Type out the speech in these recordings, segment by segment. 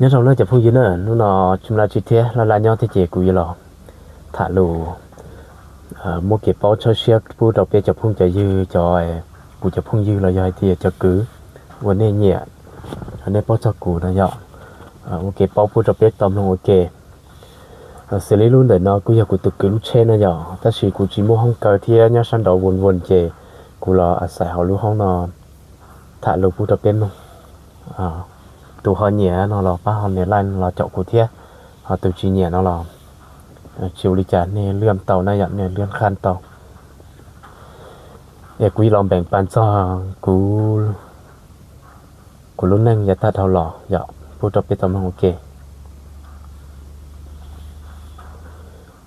Nyob zoo na cov phooj ywg na, hnub no tsis mlaj tsis thiab laj laj nyob thiab ces kuv yuav los tham lus muab kev paub tshawb siab pub rau peb cov phooj cov ywg, cov, kuv cov phooj ywg los yog hais tias cov kwv uas nej nyiam, nej paub txog kuv no yog ua kev paub pub rau peb tau mloog ua ke. Xws li lub ntawm no kuj yog kuv tus kwv lub tsheb no yom, tab sis kuv tsis muaj hoob kaw thiab nyob sab nraud vos vos ces kuv los a xais hauv lub hoob no tham lus pub rau peb mloog. Tus ho nyiam no los pab ho nias like los caum kuv thiab, ho tus tsis nyiam no los tsis ua li cas, nej liam tau na yom, nej liam khaj tau. Es kuv los npeem pas txog kuv lub neej yav tag dhau los yom pub rau peb tau mloog ua ke.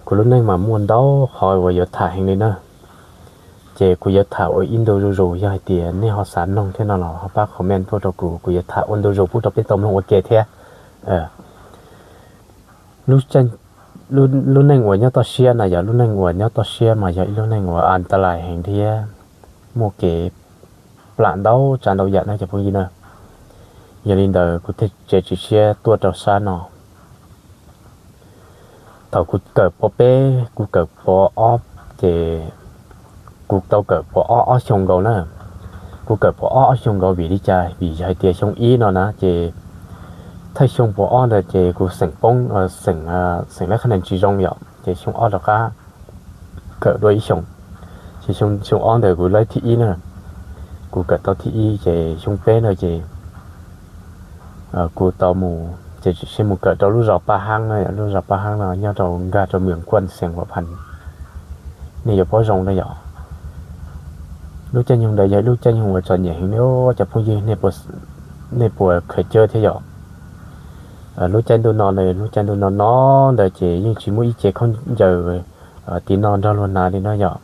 Kuv lub neej mas muaj ntau qhov uas yuav tham heev li na, ces kuv yuav tham ua ib ntu zuj zus, yog hais tias nej ho xav mloog thiab no los ho pab comment tuaj rau kuv, kuv yuav tham ua ntu zus pub rau peb tau mloog ua ke thiab. Lub neej uas nyob toj siab na yog lub neej uas nyob toj siab mas yog ib lub neej uas a ta lais heev thiab muaj kev plam ntau tsav ntau yam na cov phooj ywg na. Yog li ntawd kuv thiaj tsev tsis siab tuaj rau sab no. Thaum kuv kawm pov peb, kuv kawm pov ob, ces kuv tau kawm pov ob ob xyoo nkaus na. Kuv kawm pov ob ob xyoo nkaus vim li cas? Vim hais tias xyoo ib no na ces thawj xyoo pov ob ntawd ces kuv xeem poob, xeem, xeem lab qhab nees tsis zoo yom, ces xyoo ob rov qab kawm dua ib xyoos. Ces xyoo ob ntawd kuv lab thib ib na, kuv kawm tau thib ib ces xyoo peb na ces kuv tau mus ces tsis mus kawm rau lub zos Paj Hab na, lub zos Paj Hab no nyob rau nkag rau Mws Kuaj Xees Huam Phas, nej yuav paub zoo na yom. Lub caij nyoog ntawd yog ib lub caij nyoog uas txom nyem heev li cov phooj ywg, nej puas khaws cawb thiab yom? Lub caij ntuj no, lub caij ntuj no no ntawd ces yeej tsis muaj ib ce khaub ncaws tiv no nrog luag hnav li no yom.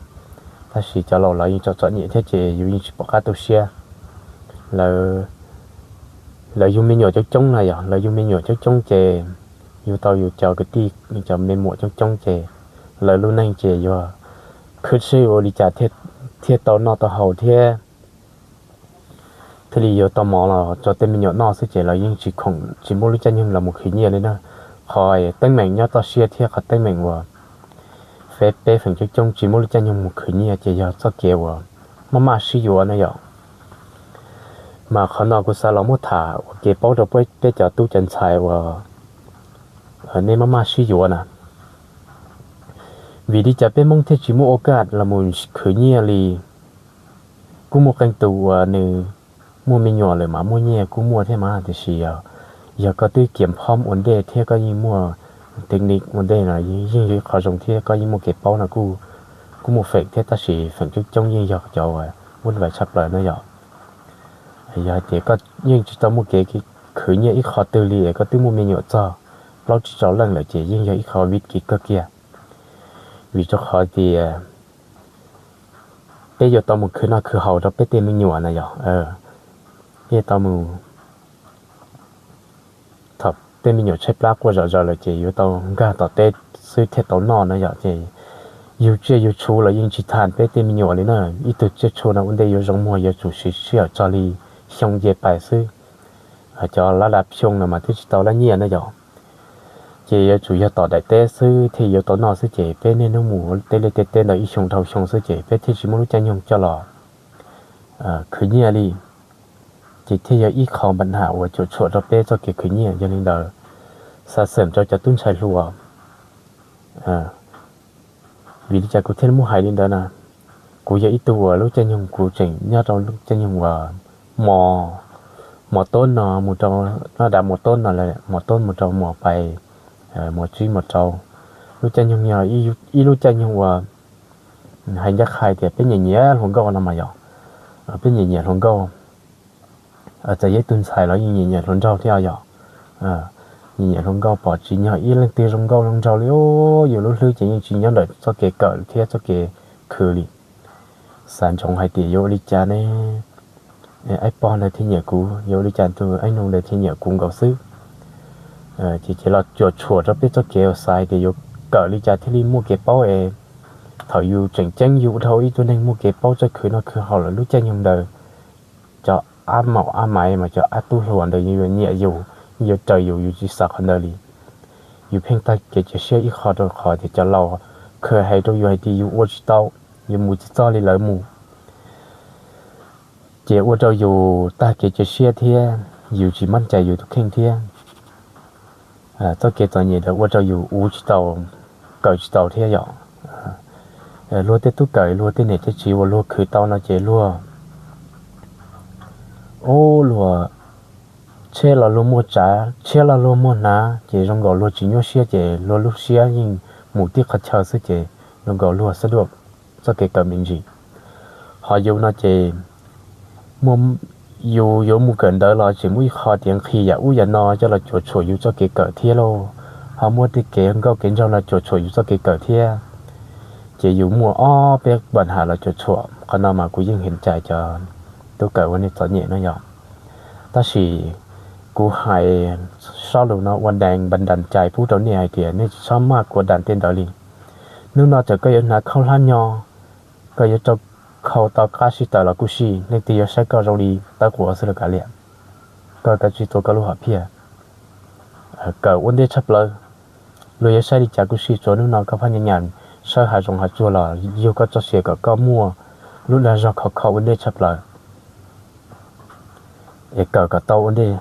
Tab sis cov laus los yeej txom txom nyem thiab ces yus yeej tsis pom qab tu siab. Lawv yug me nyuam coob coob na yom, lawv yug me nyuam coob coob ces yug tau yus cov kwv tij, cov me muam coob coob ces lawv lub neej ces yuav khwv tshwj ua li cas thiaj tau noj tau haus thiab thiaj li yuav tau mov los tso tej me nyuam noj xwb ces lawv yeej tsis khoom, tsis muaj lub caij nyoog los mus khwv nyiaj li na. Qhov teeb meem nyob toj siab thiab qhov teeb meem uas peb feem coob coob tsis muaj lub caij nyoog mus khwv nyiaj ces yog txoj kev uas maj maj sib yuav na yom. Mas qhov no kuv xav los muab tham ua kev paub rau peb cov tub cov ntxhais uas nej maj maj sib yuav na. Vim li cas peb Hmoob thiaj tsis muaj ua kaj los mus khwv nyiaj li? Kuj muaj qee tus uas nws muaj me nyuam lawm mas muaj nyiaj kuj muaj thiab mas, tiam sis yog koj twb kiam phom ua ntej thiab koj yeej muaj teeb li ua ntej no yeej yog ib qho zoo thiab koj yeej muaj kev paub no kuj muaj feem thiab, tab sis feem coob coob yeej yog cov uas muaj vais tshaj plaws no yom. Yog hais tias koj yeej tsis tau muaj kev khwv nyiaj ib qho twg li es koj twb muaj me nyuam txog plaub tsib rau leej lawm ces yeej yog ib qho vid kev kawg kiag. Vim rau qhov tias peb yuav tau mus khwv noj khwv haus rau peb tej me nyuam na yom. Peb tau mus, thaum tej me nyuam tshaib plab quaj zom zaws lawm ces yuav tau nkag tom teb xwb thiaj tau noj na yom. Ces yug tsiaj yug txhu los yeej tsis tham peb tej me nyuam li na. Ib tug tsiaj txhu no ua ntej yuav zoo muag yuav tsum siv sij hawm txog li xyoo nce pais xwb. Cov lab da phooj no mas twb tsis tau lab nyiaj na yom. Ces yuav tsum yog tom daim teb xwb thiaj yuav tau noj xwb ces peb niaj hnub mus tej liaj tej teb ntawd ib xyoo dhau xyoo xwb ces peb thiaj tsis muaj lub caij nyoog coj los khwv nyiaj li. Ces thiaj yog ib qho npa nham uas cuam tshuam rau peb txoj kev khwv nyiaj. Yog li ntawd, xav xeem rau cov tub ntxhais hluas, vim li cas kuv thiaj muab hais li ntawd na? Kuv yog ib tug uas lub caij nyoog kuv tseem nyob rau lub caij nyoog uas mos, mos tob no mus rau, lab da mos tob no lawm, mos tob mus rau mos pais, mos tsib mos rau. Lub caij nyoog yog ib lub caij nyoog uas hais ncaj qha tias peb nyiam nyiam hluas nkauj no mas yom. Peb nyiam nyiam hluas nkauj, txawm yog ib tug ntxhais los yeej nyiam nyiam hluas nraug thiab yom. Nyiam nyiam hluas nkauj, pom tsis yog ib leej twg zoo nkauj zoo nraug li, yus lub hlwb ces yeej tsis nyob ntawm txoj kev kawm thiab txoj kev khwv li. Xav ntsoov hais tias yuav ua li cas ne? Aib pog ntawd thiaj nyiam kuv, yuav ua li cas tus aib nus ntawd thiaj nyiam kuv nkaus xwb. Ces ces los cuam tshuam rau peb txoj kev uas xav hais tias yuav kawm li cas thiaj li muaj kev paub es thaum yus tseem ceeb yus ua dhau ib tug neeg muaj kev paub txawj khwv noj khwv haus lawm lub caij nyoog ntawd cov ab maum ab maiv mas cov ab tub hluas ntawd yuav nyiam yus, yuav raws yus, yus tsis xav qhov ntawd li. Yus pheej tag kev cia siab ib qho rau qhov tias cov laus khaws hais rau yus hais tias yus ua tsis tau, yus mus tsis txog li lawv mus. Ces ua rau yus tag kev cia siab thiab yus tsis maj cai yus tus kheej thiab. Txoj kev txom nyem ntawd ua rau yus ua tsis tau, kawm tsis tau thiab yom. Luag tej tub kawm, luag tej niam tej txiv uas luag khwv tau no ces luag, ub, luag tsheb los luag muaj tsav, tshiab los luag muaj hnav, ces zoo nkaus luag tsis nyuaj siab ces luag lub siab yeej mus tib qhov chaw xwb ces zoo nkaus luag xab duaj txoj kev kawm me ntsis. Ho yus no ces yus yuav mus kawm ntawv los tseem muaj ib qho tias nqhis yam ub yam no coj los cuam tshuam yus txoj kev kawm thiab lauj, ho muaj tej kev nkauj kev nraug los cuam tshuam yus txoj kev kawm thiab. Ces yus muaj ob peb npa nham los cuam tshuam, qhov no mas kuv yeej heev cai cov tub kawm ua nej txom nyem no yom. Tab sis kuv hais sob lus no ua dees npa das cai pub rau nej hais tias nej tsis txhob maj kua das tej ntawd li. Hnub no txawm koj yuav hnav khaub hlab nyo, koj yuav rau khau tau qab sib taws los kuj sij, leej twg yuav saib koj zoo li tawb quav xwb los kav liam, koj kav tsij tua koj lub hom phiaj. Kawm ua ntej tshaj plaws, luag yuav saib li cas kuj sij, tsuav hnub no koj phaj nyaj nyam sawb hav zoov hav tsuag los yug koj txoj sia kom koj muaj lub dag zog khov kho ua ntej tshaj plaws. Es kawm kom tau ua ntej.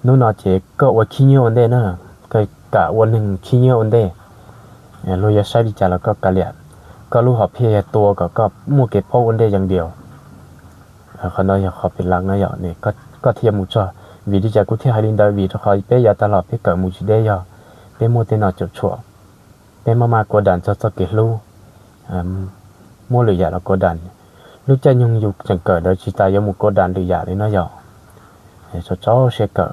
Hnub no ces koj ua khib nyiab ua ntej na, koj kam ua neeg khib nyiab ua ntej. Luag yuav saib li cas los koj kav liam, koj lub hom phiaj yog tua kom koj muaj kev paub ua ntej yees diaus. Qhov no yog qhov pem lees no yom, koj thiaj mus txog. Vim li cas kuv thiaj hais li ntawd? Vim rau qhov peb yav tag los peb kawm mus tsis deb yog peb muaj tej no cuam tshuam, peb maj maj kua das txog txoj kev hlub, muab lwm yam los kua das. Lub caij nyoog yus tseem kawm ntawd tsis tas yuav mus kua das lwm yam li no yom. Txaus txaus siab kawm.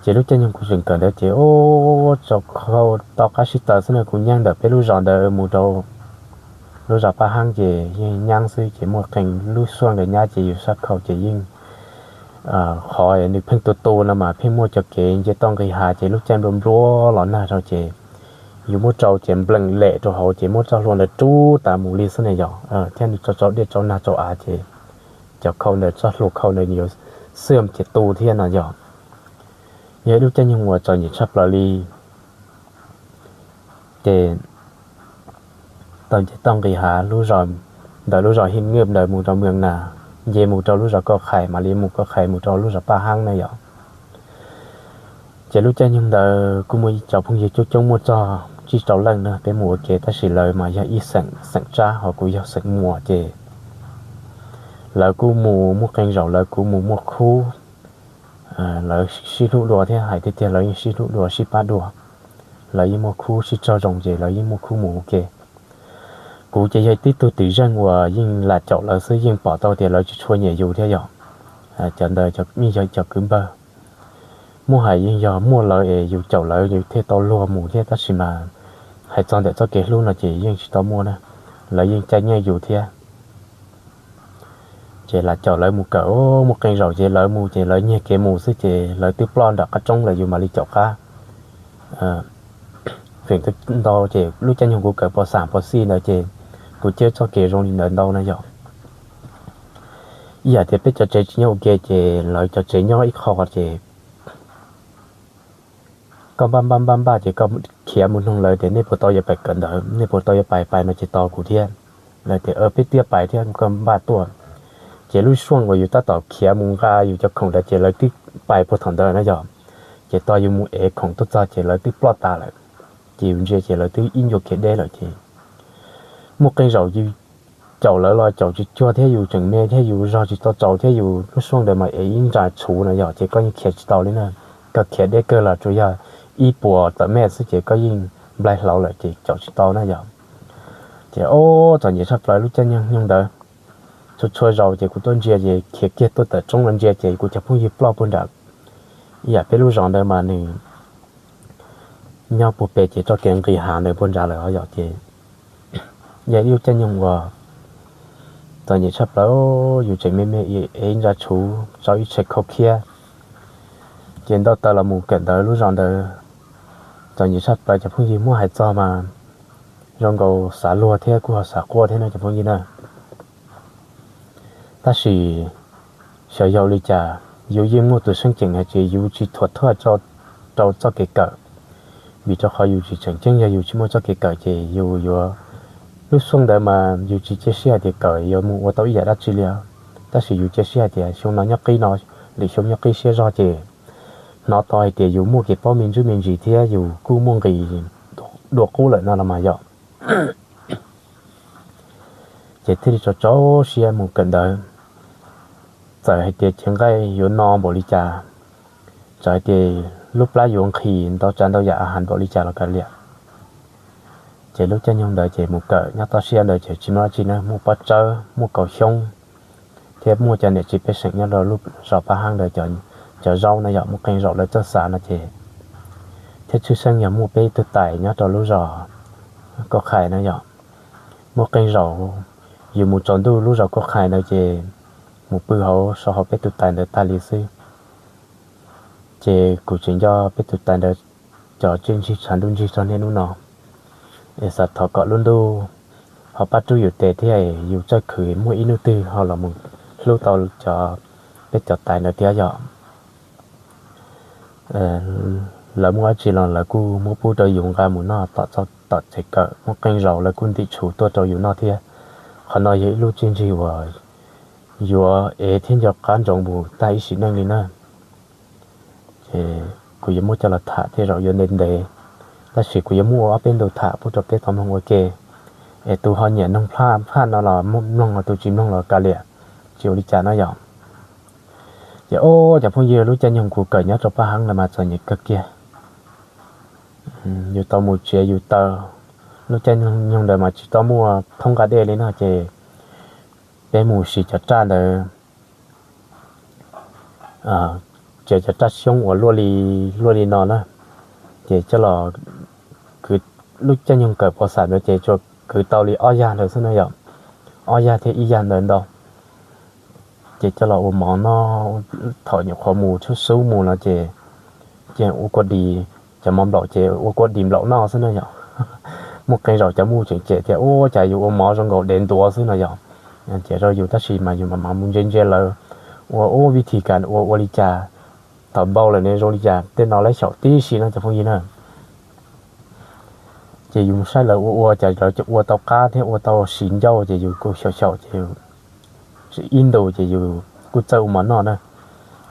Ces lub caij nyoog kuv tseem kawm ntawd ces ub, tso khau tau qab sib taws xwb na, kuv nyeeb ntawm peb lub zos ntawd mus rau lub zos Paj Haab ces yeej nyeeb xwb ces muaj qee lub xuaj nkawd nyab ces yus sab khau ces yeej qhov nws pheej tu tu no mas pheej muaj cov kev nce toj nqis hav ces lub caij nplua nplua los nag rau ces yus muab rau ces npleem lem rau hauv ces muab txoj hlua ntawd rub tas mus li xwb na yom. Thiab nws tso tsau dej tsau nag tsau av ces cov khau ntawd, txoj hlua khau ntawd yuav xwm ces tu thiab no yom. Yog ib lub caij nyoog uas txom nyem tshaj plaws li. Ces tau nce toj nqis hav lub zos, ntawm lub zos Him Ngwj ntawd mus rau Mws Nas, nce mus rau lub zos Kauj Qhais, mam li mus Kauj Qhais mus rau lub zos Paj Haab na yom. Ces lub caij nyoog ntawd kuj muaj cov phooj ywg coob coob muaj txog tsib rau leej na, peb mus ua ke tab sis lawv mas yog ib xeem, xeem Tsab ho kuv yog xeem Muas ces lawv kuj mus muaj qee zaum lawv kuj mus muaj khub. Lawv sib hlub dua thiab, hais tiag tiag lawv yeej sib hlub dua sib pab dua. Lawv yeej muaj khub sib tsaug zoo ces lawv yeej muaj khub mus ua ke. Kuv ces yog tib tug twm zeej uas yeej lam caum lawv xwb, yeej pom tau tias lawv tsis tshua nyiam yus thiab yom. Cov ntawd yeej yog cov kwv npawg. Muab hais yeej yog muaj lawv es yus caum lawv yus thiaj tau luag mus thiab tab sis mas hais txog ntawm txoj kev hlub no ces yeej tsis tau muaj na. Lawv yeej caij nyiaj yus thiab. Ces lam caum lawv mus kawm, muaj qee zaum ces lawv mus ces lawv nyiag kev mus xwb ces lawv twb ploj nram qab roob lawm yus mam li caum qab. Feem ntau ces lub caij nyoog kuv kawm pos xam pos xij ntawd ces kuv cab txoj kev zoo li ntawd ntau na yom. Ib yam tias peb cov tsev tsis nyob ua ke ces lawv cov tsev nyob ib qho ces koj npaj npaj npaj npaj ces koj khiav mus noog lawv tias nej puas tau yuav pais kawm ntawv, nej puas tau yuav pais, pais no ces tos kuv thiab. Lawv tias peb twb pais thiab, koj npaj tuaj. Ces lub suaj uas yus tab tom khiav mus nqa yus cov khoom ntawd ces lawv twb pais puag thaum ntawd na yom. Ces tos yus mus ev khoom tuaj txog ces lawv twb ploj tas lawm. Ces yus ntsia ces lawv twb ib ncua khiav deb lawm ces muaj qee zaum yus caum lawv los caum tsis cuag thiab yus tseem me thiab yus zog tsis tau tsaus thiab yus lub suaj ntawd mas ev ib nra tshuv no yom ces koj yeej khiav tsis tau li na. Koj khiav deb kawg los tsuas yog ib puas tawm mev xwb ces koj yeej nplaig hlauv lawm ces caum tsis tau na yom. Ces ob txom nyem tshaj plaws lub caij nyoog ntawd. Txhua txhua zaus ces kuv tuaj ntsia ces khiav kiag tuaj tawm roob los ntsia ces kuv cov phooj ywg ploj puag nram, ib yam peb lub zos ntawd mas nws nyob puag pem ces txoj kev nqis hav ntawd puag nrad lawm os yom ces yog ib lub caij nyoog uas txom nyem tshaj plaws, yus tseem me me ev ib nra tshuv tsau ib tshee khau khiab. Ces ntaus taw los mus kawm ntawv lub zos ntawd txom nyem tshaj plaws, cov phooj ywg muab hais txog mas zoo nkaus xav luag thiab kuj ho xav quaj thiab no cov phooj ywg na. Tab sis xyov yog li cas, yus yeej muaj tus xeeb ceem hais tias yus tsis thuam thuaj rau txoj kev kawm, vim rau qhov yus tsis tseem ceeb, yog yus tsis muaj txoj kev kawm ces yus yuav, lub xyoo ntawd mas yus tsis cia siab hais tias kawm yuav mus ua tau ib yam dab tsi li, tab sis yus cia siab hais tias xyoo no nyob qib no, lwm xyoo nyob qib siab zog ces hnov tau hais tias yus muaj kev paub me ntsuj me ntsis thiab yus kuj muaj nqis dua qub lawm no los mas yom. Ces thiaj li tso tso siab mus kawm ntawv. Txawm hais tias cev nqaij yuav no npaum li cas, txawm hais tias lub plab yuav nqhis ntau tsav ntau yam a has npaum li cas los kav liam, ces lub caij nyoog ntawd ces mus kawm nyob toj siab ntawd ces tsis muaj dab tsi na, muaj pob tsawb, muaj kaus xyoob, thiab muaj cov niam txiv pej xeem nyob rau lub zos Paj Heeb ntawd cov zaub no yom, muaj qee zaum lawv txawj xav no ces, thiab tshwj xeeb yog muaj peb tug tais nyob rau lub zos Kauj Qhais no yom. Muaj qee zaum yus mus tsaus ntuj lub zos Kauj Qhais ntawd ces mus pw hauv so hauv peb tug tais ntawd tag li xwb. Ces kuv tseem nco peb tug tais ntawd cov txiaj ntsig tshav ntuj ntsig txog niaj hnub no, es xav thov kom lub ntuj ho pab rub yus tes thiab yus txawj khwv muaj ib hnub twg ho los mus hlub tau cov, peb cov tais ntawd thiab yom. Lawv muaj dab tsi los lawv kuj muab pub rau yus nqa mus noj tom txoj tom tsev kawm, muaj qee zaus lawv kuj ntim tshuv tuaj rau yus noj thiab. Qhov no yog ib lub txiaj ntsig uas yuav ev thiab nco qab ntsoov mus tag ib sim neej li na. Ces kuv yuav muab coj los tham tej zaum yuav ntev ntev, tab sis kuv yuav muab ua ob peb ntu tham pub rau peb tau mloog ua ke. Es tus ho nyiam noog phaj phaj no los mloog, tus tsis mloog los kav liam, tsis ua li cas no yom. Ces o, cov phooj ywg, lub caij nyoog kuv kawm nyob rau Paj Heeb ntawd mas txom nyem kawg kiag. Yus tau mus txiav yus taw, lub caij nyoog ntawd mas tsis tau muaj thoob nqa dej li no ces peb mus siv cov raj ntawd, txiav cov raj xyoob uas luaj li, luaj li no na, ces coj los kwv, lub caij nyoog kawm pos xam ntawd ces tsuas kwv tau li ob yag ntawd xwb na yom, ob yag thiab ib yag ntawd ntau. Ces coj los ua mov noj, thaum nyuam qhuav mus tshub sub mus no ces, ces ua kua dis, cov mov nplaum ces ua kua dis nplaum noj xwb na yom. Muaj qee zaum cov muj tseem cem tias ua cas yus ua mov zoo nkaus dev ntuav xwb no yom. Cem rau yus tab sis mas yus mam mam mus ntsia ntsia lawv ua ub vib thim kas ua ua li cas, thaum npau lawm ne zoo li cas, tej no lawv xyaum tib si no cov phooj ywg na. Ces yus mus saib lawv ua ua cas lawv ua tau qab thiab ua tau siv ncauj ces yus kuj xyaum xyaum ces ib ntus ces yus kuj txawj ua mov noj na.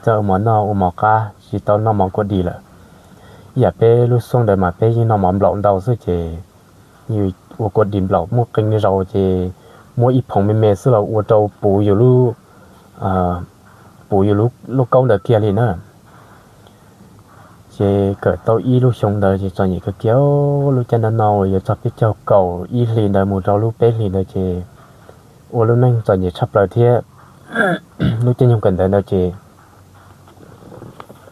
Txawj ua mov noj ua mov qab, tsis tau noj mov kua dis lawm. Ib yam peb lub xyoo ntawd mas peb yeej noj mov nplaum ntau xwb ces yus ua kua dis nplaum muaj qee zaus ces muab ib phoov me me xwb los ua rau puv yus lub, puv yus lub kaub ntawd kiag li na. Ces kawm tau ib lub xyoo ntawd ces txom nyem kawg kiag, lub caij no no uas yuav txog peb caug kaum ib hlis ntawd mus rau lub peb hlis ntawd ces ua lub neej txom nyem tshaj plaws thiab. Lub caij nyoog kawm ntawv ntawd ces